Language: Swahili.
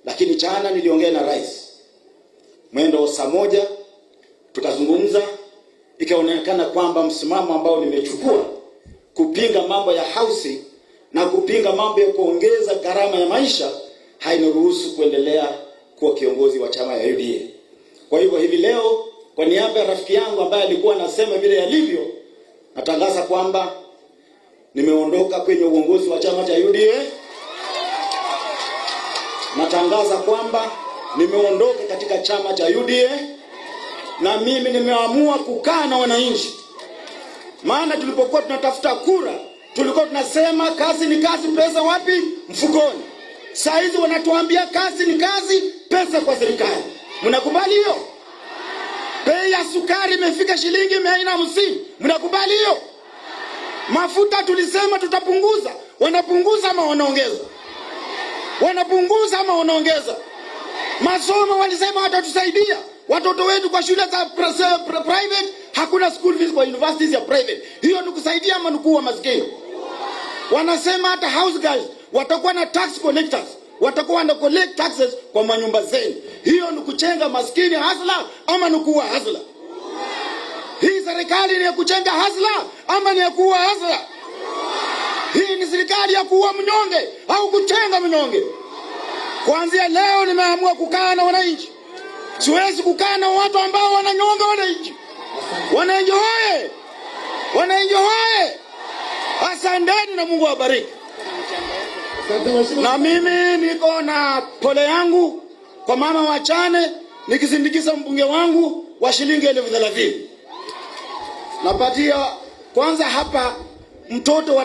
Lakini jana niliongea na rais mwendo wa saa 1, tukazungumza, ikaonekana kwamba msimamo ambao nimechukua kupinga mambo ya housing na kupinga mambo ya kuongeza gharama ya maisha hainiruhusu kuendelea kuwa kiongozi wa chama ya UDA. Kwa hivyo hivi leo, kwa niaba ya rafiki yangu ambaye alikuwa anasema vile yalivyo, natangaza kwamba nimeondoka kwenye uongozi wa chama cha UDA. Natangaza kwamba nimeondoka katika chama cha UDA na mimi nimeamua kukaa na wananchi. Maana tulipokuwa tunatafuta kura tulikuwa tunasema kazi ni kazi, pesa wapi? Mfukoni. Saa hizi wanatuambia kazi ni kazi, pesa kwa serikali. Mnakubali hiyo? Bei ya sukari imefika shilingi 450. Mnakubali hiyo? Mafuta tulisema tutapunguza, wanapunguza ama wanaongeza? Wanapunguza ama wanaongeza? Masomo walisema watatusaidia watoto wetu kwa shule za private, hakuna school fees kwa universities ya private. Hiyo ni kusaidia ama ni kuua maskini? Wanasema hata house girls watakuwa na tax collectors, watakuwa wana collect taxes kwa manyumba zenu. Hiyo ni kuchenga maskini hustler ama ni kuua hustler? Hii serikali ni ya kuchenga hustler ama ni ya kuua hustler? Hii ni serikali ya kuua mnyonge au kuchenga mnyonge? Kuanzia leo nimeamua kukaa na wananchi. Siwezi kukaa na watu ambao wananyonga wananchi. Wananchi hoye! Wananchi hoye! Asanteni na Mungu awabariki. Asante, mheshimiwa. Na mimi niko na pole yangu kwa mama wachane, nikisindikiza mbunge wangu wa shilingi 30,000. Napatia kwanza hapa mtoto wa